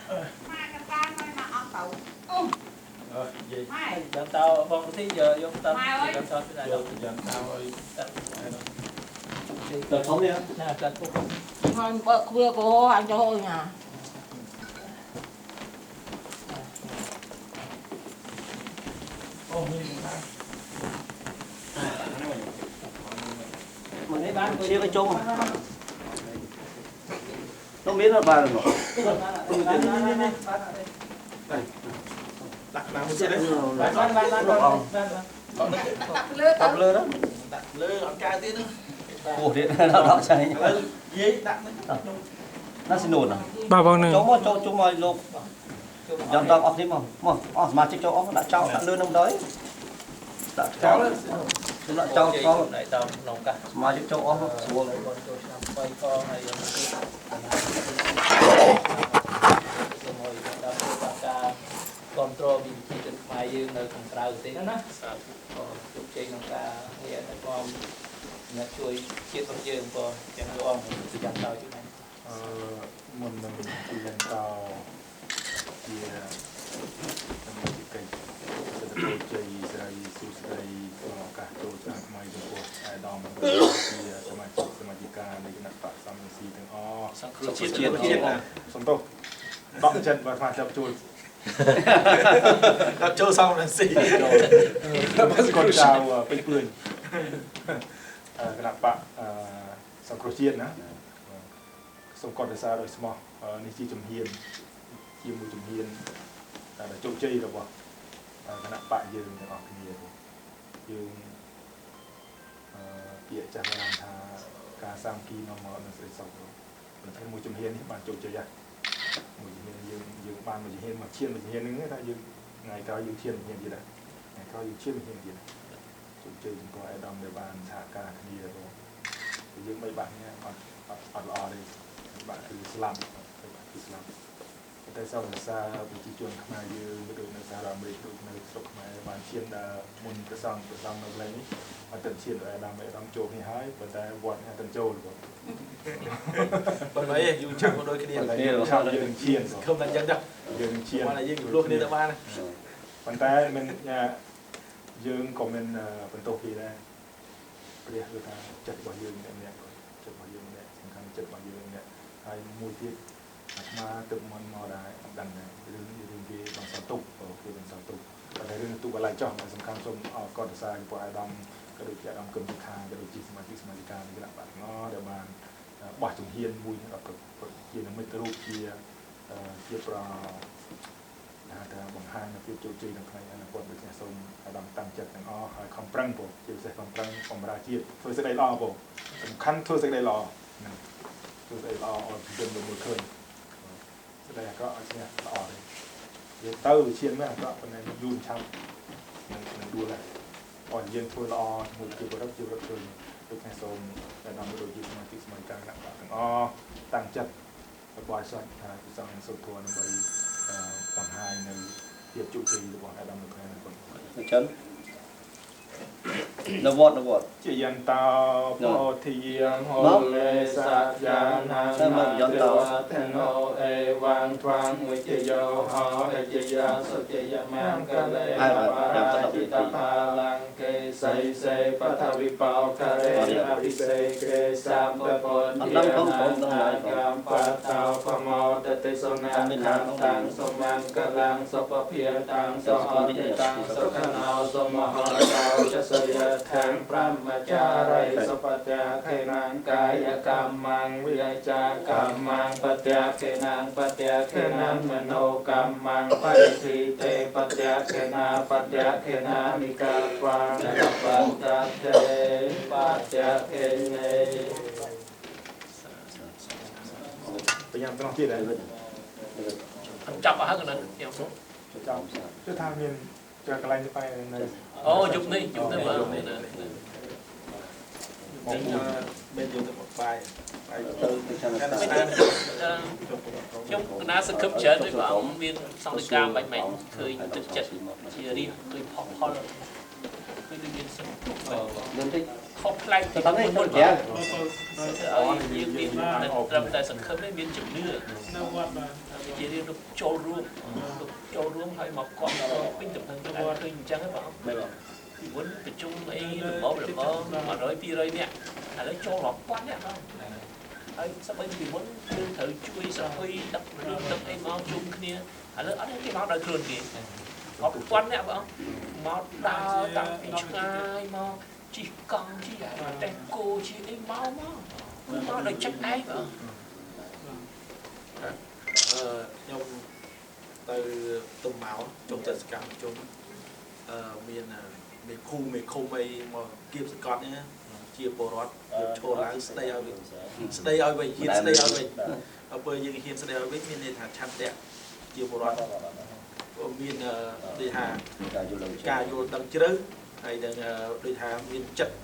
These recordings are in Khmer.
ម៉ែកតាមកមកអស់ទៅ និយាយ ម៉ែ យ៉ាងតោបងធីយកតយ៉ាងតោទៅ យកយ៉ាងតោឲ្យ ត ដល់ធំនេះ ណាតពុក ហើយបើកវាក៏អញចូលញ៉ា អូមានណា មកនេះបានជាឲ្យជុំនោះមានអត់បាននោះ នេះនេះ ដាក់ណាមួយទៀតទេ បានបានបានបានបាន ដាក់លើទៅ តាប់លើđó ដាក់លើអត់កែទៀតទេ ពោះទៀតដល់ដល់ចាញ់ ឥឡូវយាយដាក់នេះខ្ញុំ ណាស៊ីនួន បាទបងនឹង ចូលមកចូលជុំឲ្យលោកយ៉ាងតអស់នេះមកមកអស់សមាជិកចូលអស់ដាក់ចោលដាក់លឿននឹងដល់ដាក់ចោលដាក់ចោលចោល ណៃតក្នុងកាស សមាជិកចូលអស់ស្រួល បងចូលឆ្នាំ3កងហើយយើងគឺសូមឲ្យដល់ការគ្រប់គ្រងវិធីជនខ្មែរយើងនៅខាងក្រៅប្រទេសណាសាធុជោគជ័យក្នុងការងារដឹកនាំអ្នកជួយជាតិរបស់យើងបងចឹងលោកអង្គចាំតជួយដែរ អឺមុននឹងយ៉ាងតោជាសមាជិកកិច្ចសិទ្ធិជ័យស្រីសុស្ដីក្នុងឱកាសចូលឆ្នាំថ្មីចំពោះអាយដាមជាសមាជិកសមាជិកានៃគណៈបកសំរងស៊ីទាំងអស់ សង្គ្រោះជាតិជាតិ ណាសំទោសដកចិត្តបើស្មាចាប់ជួយ ដល់ចូលសំរងស៊ី ចូលកូនចៅពេញព្រឿនគណៈបកសង្គ្រោះជាតិណាសូមកត់រសារដោយស្មោះនេះជាជំហានជាមួយជំហានដែលជោគជ័យរបស់គណៈបកយើងទាំងអស់គ្នាយើងពាក្យចាស់ឡើងថាការសាមគ្គីនាំមកនឹងស្រីសុខប៉ុន្តែមួយជំហាននេះបានជោគជ័យហើយមួយជំហានយើងយើងបានមួយជំហានមកឈានមួយជំហានហ្នឹងថាយើងថ្ងៃក្រោយយើងឈានជំហានទៀតដែរថ្ងៃក្រោយយើងឈានជំហានទៀតជោគជ័យចំពោះអាដាមដែលបានសហការគ្នាបងយើងបីបាក់នេះអត់អត់ល្អទេបាក់គឺស្លាប់បាក់គឺស្លាប់តែសូមរក្សាប្រជាជនខ្មែរយើងដូចនៅសហរដ្ឋអាមេរិកដូចនៅស្រុកខ្មែរបានឈានដល់មុនប្រសង់ប្រសង់នៅកន្លែងនេះអត់ទៅឈានដល់អាដាមអាដាមចូលគ្នាហើយប៉ុន្តែវត្តនេះអត់ទៅចូលបង ប៉ុន្តែយូរចាំដូចគ្នា ឆាប់យើងឈាន ខំតែអញ្ចឹងចុះ យើងឈាន តែយើងលួសគ្នាទៅបាន ប៉ុន្តែមិនយើងក៏មិនបន្ទោសគេដែរព្រះគឺថាចិត្តរបស់យើងម្នាក់ចិត្តរបស់យើងម្នាក់សំខាន់ចិត្តរបស់យើងម្នាក់ហើយមួយទៀតអាត្មាទឹកមុនមកដែរអត់ដឹងដែររឿងរឿងគេបន្សល់ទុកគេបន្សល់ទុកតែរឿងទុកបន្លាយចោះសំខាន់សូមអរគុណសរសើរចំពោះអាដាមក៏ដូចជាអាដាមគឹមសុខាក៏ដូចជាសមាជិកសមាជិកានៃគណៈបកទាំងអស់ដែលបានបោះជំហានមួយដល់ជានិមិត្តរូបជាជាប្រថាបង្ហាញនូវភាពជោគជ័យក្នុងថ្ងៃអនាគតដូច្នេះសូមអាដាមតាំងចិត្តទាំងអស់ហើយខំប្រឹងបងជាពិសេសខំប្រឹងបំរើជាតិធ្វើសេចក្តីល្អបងសំខាន់ធ្វើសេចក្តីល្អហ្នឹងធ្វើសេចក្តីល្អឲ្យជនមើលឃើញសេចក្តីអាក្រក់ឲ្យឈ្នះល្អទេយើងទៅវិឈានមែនអាក្រក់ប៉ុន្តែយូរឆាប់នឹងនឹងដួលហើយអត់យើងធ្វើល្អជាមួយជាបរិបជាបរិបឃើញដូច្នេះសូមអាដាមដូចជាសមាជិកសមាជិកាគណៈបកទាំងអស់តាំងចិត្តបរិសុទ្ធថាពិសងសុទ្ធធម៌ដើម្បីបង្ហាញនៅភាពជោគជ័យរបស់អាដាមនៅក្នុងអនាគត ចឹងនៅវត្តនៅវត្ត ជាយន្តោពោធិយំហលេសយានាងទេវតនោអេវងត្វាងវិជយោហោអជយាសុជយមង្គលេបរាជិតផាលង្កេសៃសេបថវិបោករេអភិសេកេសម្ពពន្ធានាកម្មបតោបមោតតិសុនាខតាំងសុមង្គលੰសុពភាតាំងសុអតិតាំងសុខណោសុមហតោចសយខាងព្រមចារិសុបត្យាខេនាងកាយកម្មងវិចាកម្មងបត្យាខេនាងបត្យាខេនាងមโนកម្មងបរិធិទេបត្យាខេនាបត្យាខេនានិកាវានបតតេបត្យាខេនេ បញ្ញាត្រង់ទៀតដែរ ចាប់អស់ហើយណាខ្ញុំ ចាំគឺថាមានកន្លែងទៅនៅ អូយប់នេះយប់នេះមើលនេះណា មកមានយកទៅបាយបាយ ទៅទៅចាំ ខ្ញុំកណាសង្ឃឹមច្រើនដូចព្រះអង្គមានសង្ឃកាបាច់មិនឃើញទឹកចិត្តជារៀបឃើញផុសផុលឃើញដូចមានសង្ឃឹម លឿនតិច ខុសប្លែក ទៅតាមនេះទៅក្រៅ ឲ្យយើងមានត្រឹមតែសង្ឃឹមទេមានជំនឿ នៅវត្តបាទ ជារៀងលោកចូលរួមលោកចូលរួមហើយមកគាំទ្រពេញទំហឹងទៅឃើញអញ្ចឹងហ៎បងពីមុនប្រជុំអីល្មមល្មម100 200នាក់ឥឡូវចូលរាប់ពាន់នាក់បងហើយសម្បីពីមុនយើងត្រូវជួយសភ័យដឹករឿងដឹកអីមកជុំគ្នាឥឡូវអត់ទេគេមកដោយខ្លួនគេរាប់ពាន់នាក់បងមកដើរតាំងពីឆ្ងាយមកជិះកង់ជិះអាតែគោជិះអីមកមកគឺមកដោយចិត្តឯងបង ខ្ញុំទៅទុំមកជុំចិត្តសកម្មជុំមានមេភូមិមេឃុំអីមកគៀបសកត់នេះជាពលរដ្ឋយកឈរឡើងស្ដីឲ្យវិញស្ដីឲ្យវិញហ៊ានស្ដីឲ្យវិញដល់ពេលយើងហ៊ានស្ដីឲ្យវិញមានន័យថាឆន្ទៈជាពលរដ្ឋមានដូចថាការយល់ដឹងជ្រៅហើយនឹងដូចថាមានចិត្ត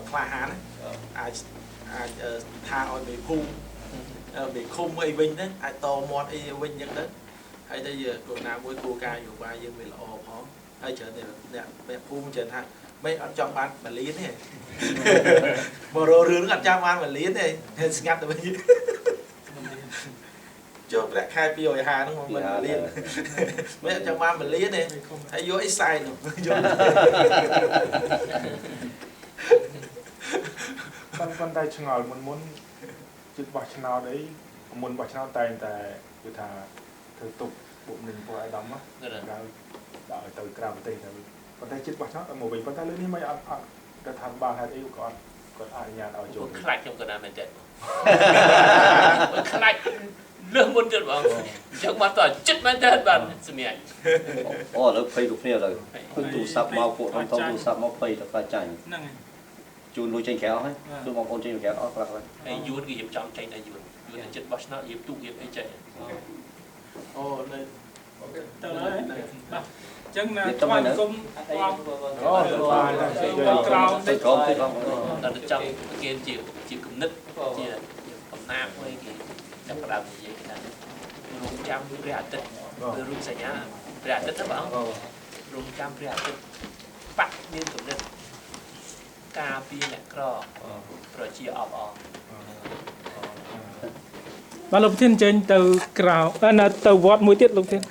ក្លាហានអាចអាចថាឲ្យមេភូមិមេឃុំអីវិញទៅអាចតមាត់អីវិញអញ្ចឹងទៅហើយទៅគោលណាមួយគោលការណ៍នយោបាយយើងវាល្អផងហើយច្រើនអ្នកអ្នកភូមិច្រើនថាមិនអត់ចង់បាន1លានទេមករករឿងអត់ចង់បាន1លានទេហើយស្ងាត់ទៅវិញចូលប្រាក់ខែ250ហ្នឹងមកមិន1លានមិនអត់ចង់បាន1លានទេហើយយកអីសែននោះយកប៉ុន្តែឆ្ងល់មុនមុនជិតបោះឆ្នោតអីមុនបោះឆ្នោតតែងតែគឺថាធ្វើទុកបុកម្នេញពួកអាយដាមក្រៅដាក់ឲ្យទៅក្រៅប្រទេសទៅប៉ុន្តែជិតបោះឆ្នោតមកវិញប៉ុន្តែលើនេះមិនអត់អត់រដ្ឋាភិបាលហេតុអីក៏អត់គាត់អនុញ្ញាតឲ្យចូលខ្លាចខ្ញុំក៏ណាមែនទេខ្លាចលើសមុនទៀតបងអញ្ចឹងបានតើចិត្តមែនទេបាទសម្រាប់ អូឥឡូវភ័យគ្រប់គ្នាឥឡូវឃើញទូរស័ព្ទមកពួកធំធំទូរស័ព្ទមកភ័យទៅខ្លាចចាញ់ ហ្នឹងហើយ ជូនលុយចេញក្រៅហើយជូនបងប្អូនចេញក្រៅអស់ខ្លះហើយ ហើយយួនគេរៀបចំចេញដែរយួនយួនចិត្តបោះឆ្នោតរៀបទូករៀបអីចេញ អូនៅ ទៅហើយបាទអញ្ចឹងណាថ្វាយគុំបង អូ ក្រោម ទៅក្រោមទៅក្រោម ដល់ចង់គេជាជាគំនិតជាកំណាព្យមួយគេចាប់ផ្ដើមនិយាយថារងចាំព្រះអាទិត្យរូបសញ្ញាព្រះអាទិត្យទៅបងរងចាំព្រះអាទិត្យបាក់មានគំនិតការពារអ្នកក្រប្រជាអបអរ បាទលោកប្រធានអញ្ជើញទៅក្រៅនៅទៅវត្តមួយទៀតលោកប្រធាន